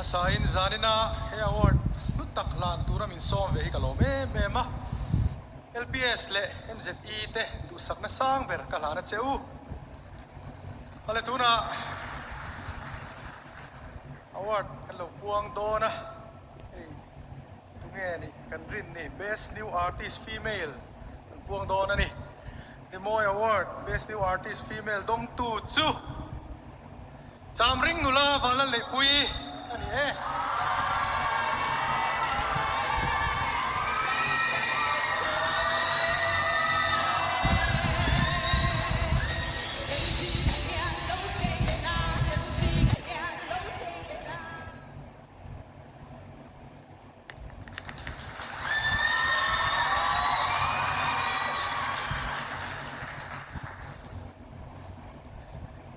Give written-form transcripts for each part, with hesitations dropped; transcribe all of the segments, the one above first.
Hmasain zanina he award hlu tak hlan tura min sawm ve hi ka lawm em em a. LPS leh MZE te duhsakna sang ber ka hlan a che u. Awle tunah award kan lo puang dawn a, hei tunge nih kan rin ni Best New Artist Female kan puang dawn a ni. Rimawi Award Best New Artist Female dawngtu chu Chamring nula Vanlalneihpuii a ni e.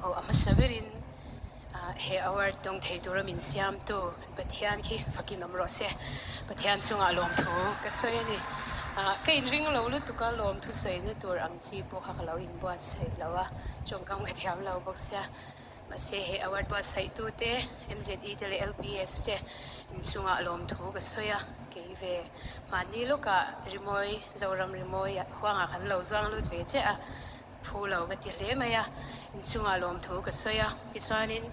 Aw a hmasa berin he award dawng thei tura min siamtu Pathian khi fakin awm rawh se. Pathian chungah lawmthu ka sawi a ni. Ka inring lo lutuk a, lawmthu sawina tur ang chi pawh kha ka lo inbuatsaih lo a, tawngkam ka thiam lo bawk sia. Mahse he award buatsaih-tute, MZE te leh LPS te inchungah lawmthu ka sawi a, kei ve mahni lawkah Rimawi, Zoram Rimawi huangah kan lo zuang lut ve che a, phu lo ka ti hle mai a, inchungah lawmthu ka sawi a. Tichuanin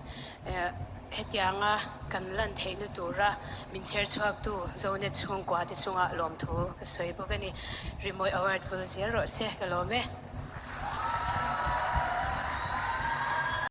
hetianga kan lan theihna tura min chher chhuaktu Zonet chhungkua te chungah lawmthu ka sawi bawk a ni. Rimawi award vul zel rawh se, ka lawm e.